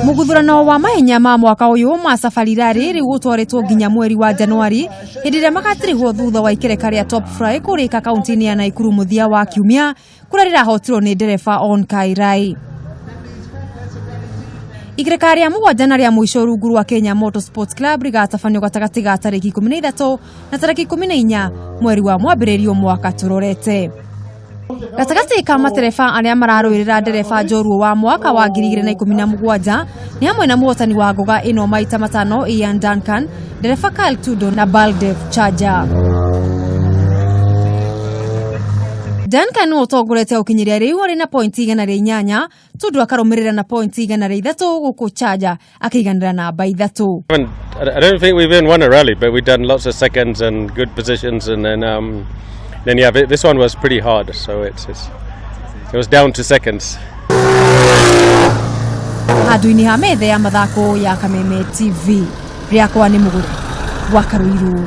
Mũguthũrano wa mahenya ma mwaka ũyũ ma Safari Rally rĩu ũtwarĩtwo nginya mweri wa Januari hĩndĩ ĩrĩa magatirihwo thutha wa ikereka rĩa Top Fry kũrĩka kaunti-inĩ ya Naikuru mũthia wa kiumia kũrĩa rĩrahotirwo nĩ ndereba On Kairai. Ikereka rĩa mũgwanja na rĩa mũico rungu rwa Kenya Motorsports Club rĩgatabanio gatagatĩ ga tarĩki 13 na tarĩki 14 mweri wa mwambĩrĩrio mwaka tũrorete. Gatagatĩ ka matereba arĩa mararũĩrĩra ndereba njorua wa mwaka wa 2017 nĩ hamwe na mũhotani wa ngoga ĩno maita matano Ian Duncan, ndereba Kyle Tudor na Baldev Chager. Duncan nĩwe ũtongorete ũkinyĩria rĩu arĩ na pointi 108, Tudor akarũmĩrĩra na pointi 103 gũkũ Chager akĩiganĩra namba ithatũ. I don't think we've even won a rally, but we've done lots of seconds and good positions, and then yeah, this one was pretty hard, so it was down to seconds. Handũ-inĩ ha metha ya mathako ya Kameme TV, rĩakwa nĩ Mũgũri wa Karũirũ.